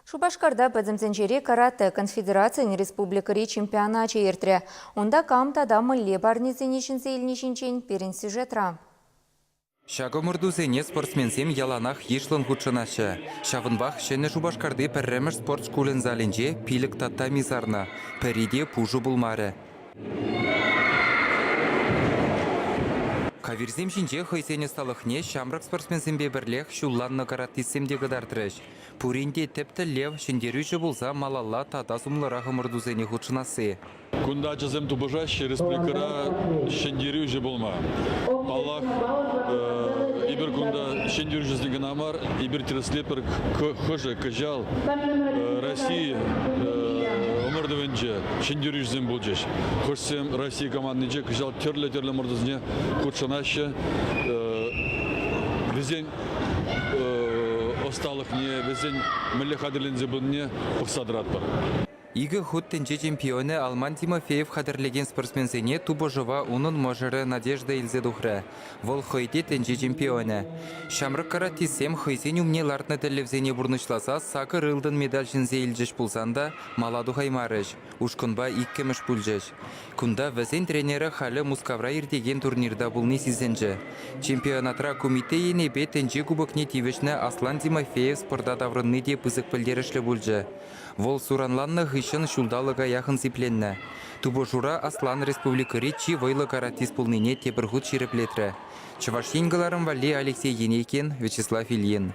Шупашкарта Пӗтӗм тӗнчери каратэ конфедерацийӗн республикӑри чемпионачӗ иртрӗ. Унта кам тата мӗнле парнесене ҫӗнсе илни ҫинчен пирӗн сюжетра. Ҫак ӑмӑртусене спортсменсем яланах йышлӑн хутшӑнаҫҫӗ. Ҫавӑнпах Ҫӗнӗ Шупашкарти пӗрремӗш спорт шкулӗн залӗнче пилӗк татами сарнӑ, пӗри те пушӑ пулмарӗ. Кавирсем ҫинче хӑйсен ӑсталӑхне ҫамрӑк спортсменсемпе пӗрлех ҫулланнӑ каратистсем те кӑтартрӗҫ. Пурин те тӗп тӗллев ҫӗнтерӳҫӗ пулса малалла тата сумлӑрах ӑмӑртусене хутшӑнасси. Кунта ачасем тупӑшаҫҫӗ республикӑра ҫӗнтерӳҫӗ пулма. Паллах, эпир кунта ҫӗнтерӳҫӗсене кӑна мар, эпир тӗрӗслетпӗр хӑшӗ кӑҫал Россия ӑмӑртӑвӗнче ҫӗнтерӳҫӗсем пулчӗҫ. Хӑшсем Россия командинче кӑҫал тӗрлӗ-тӗрлӗ ӑмӑртусене хутшӑнаҫҫӗ. Вӗсен ӑсталӑхне, вӗсен мӗнле хатӗрленсе пынине пӑхса тӑратпӑр. Икӗ хут тӗнче чемпионӗ Алман Тимофеев хатӗрлекен спортсменсене тупӑшӑва унӑн мӑшӑрӗ Надежда илсе тухрӗ. Вӑл хӑй те тӗнче чемпионӗ. Ҫамрӑк каратистсем хӑйсен умне лартнӑ тӗллевсене пурнӑҫласа сакӑр ылтӑн медаль ҫӗнсе илчӗҫ пулсан та мала тухаймарӗҫ, ушкӑнпа иккӗмӗш пулчӗҫ. Кунта вӗсен тренерӗ халӗ Мускавра иртекен турнирта пулни сисӗнчӗ. Чемпионатра кумитэ енӗпе тӗнче кубокне тивӗҫнӗ Аслан Тимофеев спорта таврӑнни те пысӑк пӗлтерӗшлӗ пулчӗ. Вӑл суранланнӑ хыҫҫӑн ҫулталӑка яхӑн сипленнӗ. Тупӑшура Аслан республикӑри чи вӑйлӑ каратист пулнине тепӗр хут ҫирӗплетрӗ. Чӑваш Ен кӑларӑм валли Алексей Енейкин, Вячеслав Ильин.